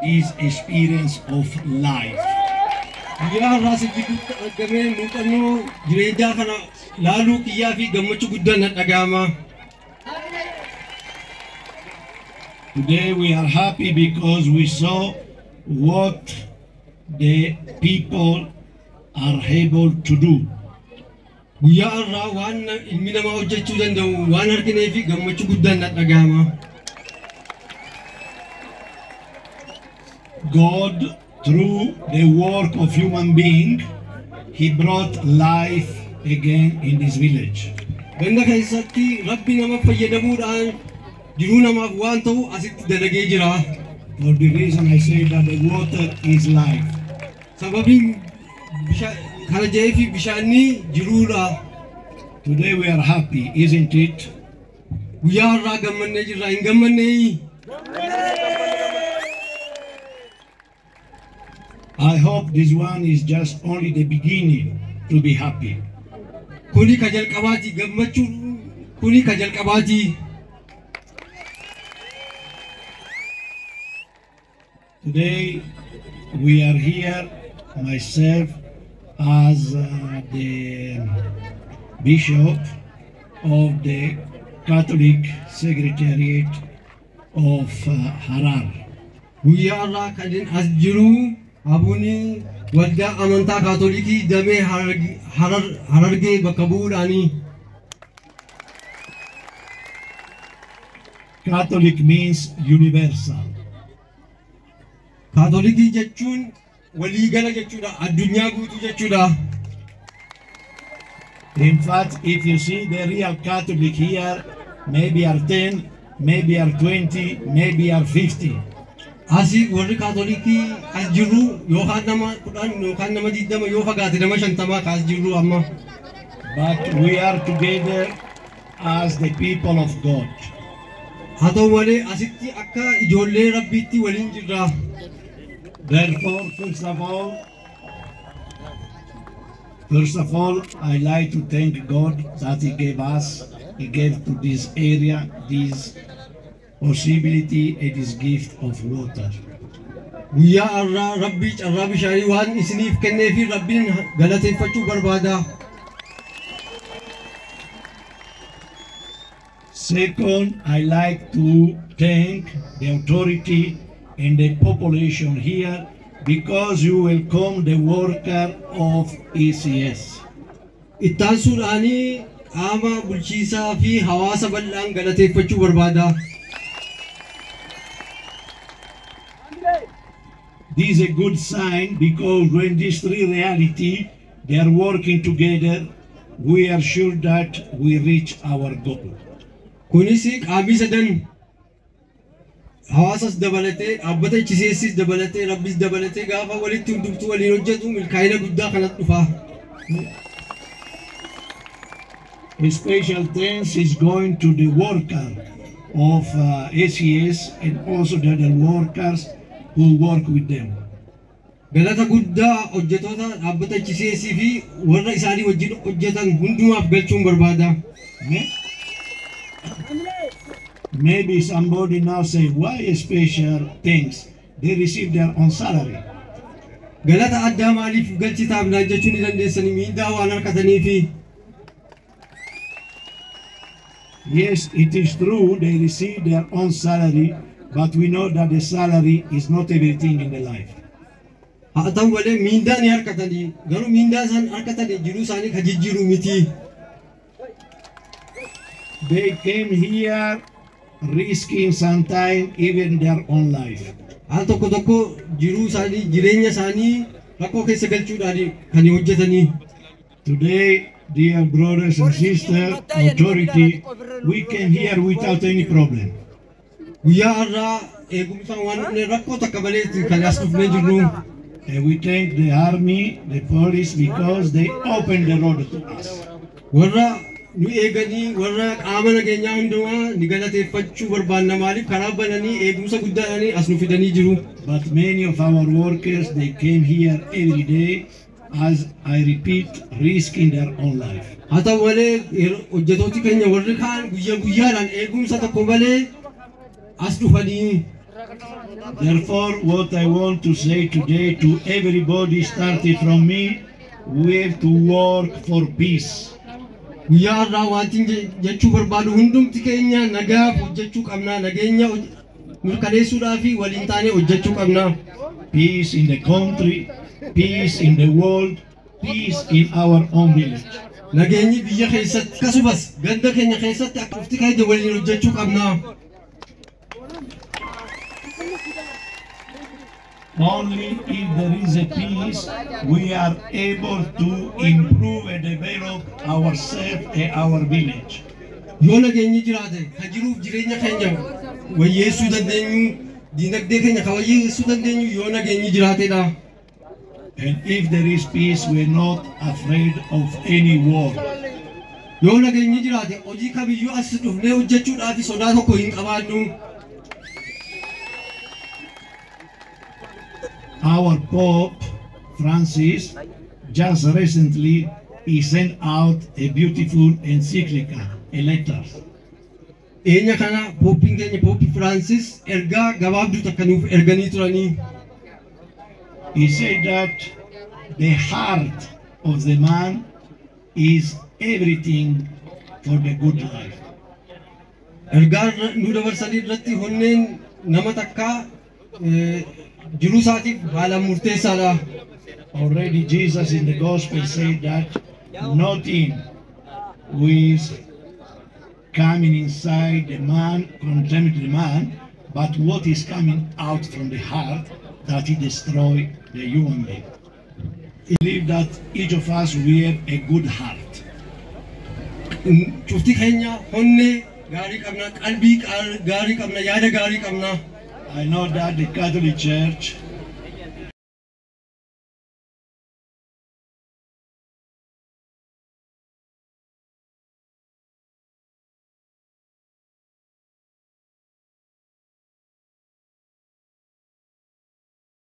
this experience of life. Guyyaa har'aa si gidduutti argamee muuxannoo jireenyaa kana laaluu kiyyaa fi gammachuu guddaan na dhaga'ama. Today we are happy because we saw what the people are able to do. Guyyaa har'aa waan ilmi namaa hojjechuu danda'u waan arginee fi gammachuu guddaan na dhaga'ama. God, through the work of human being, He brought life again in this village. Ganda keessatti Rabbi nama fayyadamuudhaan jiruu namaaf waan ta'u asitti dalagee jira. For the reason I say that the water is life. Sababiin kana jedhee fi bishaanni jiruudha. Today we are happy, isn't it? Guyyaa har'aa gammannee jirra, hin gammannee? I hope this one is just only the beginning to be happy. Kuni ka jalqabaati, gammachuu kuni ka jalqabaati. Today we are here, myself as the bishop of the Catholic Secretariat of Harar. Guyyaa har'aa kan as jiru abuuni waldaa amantaa Kaatolikii damee Harargee bakka bu'uudhaani. Catholic means universal. Kaatolikii jechuun waliigala jechuudha, addunyaa guutuu jechuudha. In fact, if you see the real Catholic here, maybe are 10, maybe are 20, maybe are 50. Asii warri Kaatolikii as jirru yookaan nama 10 yookaan nama 20 yoo fagaate nama 50 kaas jirru amma. But we are together as the people of God. Haa ta'u malee asitti akka ijoollee Rabbiitti waliin jirra. Therefore, first of all, I like to thank God that He gave us, He gave to this area this possibility and this gift of water. Guyyaa har'aa Rabbii carraa bishaanii waan isiniif kennee fi Rabbiin galateeffachuu barbaada. Second, I like to thank the authority and the population here because you welcome the worker of ECS. Ittaansuudhaanii qaama bulchiisaa fi hawaasa bal'aan galateeffachuu barbaada. This is a good sign because when these three reality they are working together, we are sure that we reach our goal. Kunis qaamni sadan hawaasas dabalatee dhaabbata HCSs dabalatee Rabbis dabalatee gaafa walitti hundumtuu waliin hojjetu milkaa'ina guddaa kanatti dhufa. A special thanks is going to the worker of ACS and also the other workers who work with them. Galata guddaa hojjettoota dhaabbata HCS fi warra isaanii wajjin hojjetan hundumaaf galchuun barbaada. Maybe somebody now say, why a special thanks? They receive their own salary. Galata addaa maaliif galchitaaf naan jechuu ni dandeessanii miindaa waan harkataniifi. Yes, it is true, they receive their own salary, but we know that the salary is not everything in the life. Haa ta'u malee miindaa ni harkatanii, garuu miindaa isaan harkatanii jiruu isaanii kan jijjiiru miti. They came here risking sometimes even their own life. Al tokko tokko jiruu isaanii, jireenya isaanii rakkoo keessa galchuudhaan kan hojjetanii. Today, dear brothers and sisters, authority, we came here without any problem. Guyyaa har'aa eegumsaan waan dhufne rakkoo takka malee kan as dhufnee jirru. And we thank the army, the police, because they opened the road to us. Warra nu eeganii warra qaama nageenyaa hundumaa ni galateeffachuu barbaanna maaliif karaa bananii eegumsa guddaadhaan as nu fidanii jiru. But many of our workers, they came here every day, as I repeat, risking their own life. Haa ta'u malee hojjettooti keenya warri kaan guyyaa guyyaadhaan eegumsa tokko malee as dhufanii. Therefore, what I want to say today to everybody, starting from me, we have to work for peace. Guyyaa har'aa wanti jechuu barbaadu hundumti keenya nagaaf hojjechuu qabna. Nageenya mirkaneessuudhaa fi waliin taanee hojjechuu qabna. Peace in the country, peace in the world, peace in our own village. Nageenyi biyya keessatti akkasumas ganda keenya keessatti akka cufti keenya waliin hojjechuu qabna. Only if there is a peace, we are able to improve and develop ourselves and our village. Yoo nageenyi jiraate ka jiruuf jireenya keenya wayyeessuu dandeenyu, diinagdee keenya ka wayyeessuu dandeenyu yoo nageenyi jiraateedha. And if there is peace, we are not afraid of any war. Yoo nageenyi jiraate hojii kamiyyuu as dhufnee hojjechuudhaaf sodaa tokko hin qabaannu. Our Pope Francis just recently he sent out a beautiful encyclical, a letter. Dhiyeenya kana pooppiin keenya Pooppi Firaansis ergaa gabaabduu takka nuuf erganii turanii. He said that the heart of the man is everything for the good life. Ergaa nu dabarsanii irratti onneen nama takkaa jiruu isaatiif haalaan murteessaadha. Already Jesus in the gospel said that nothing with coming inside the man contaminate the man, but what is coming out from the heart that he destroy the human being. I believe that each of us we have a good heart. Cufti keenya onnee gaarii qabna, qalbii gaarii qabna, yaada gaarii qabna. I know that the Catholic Church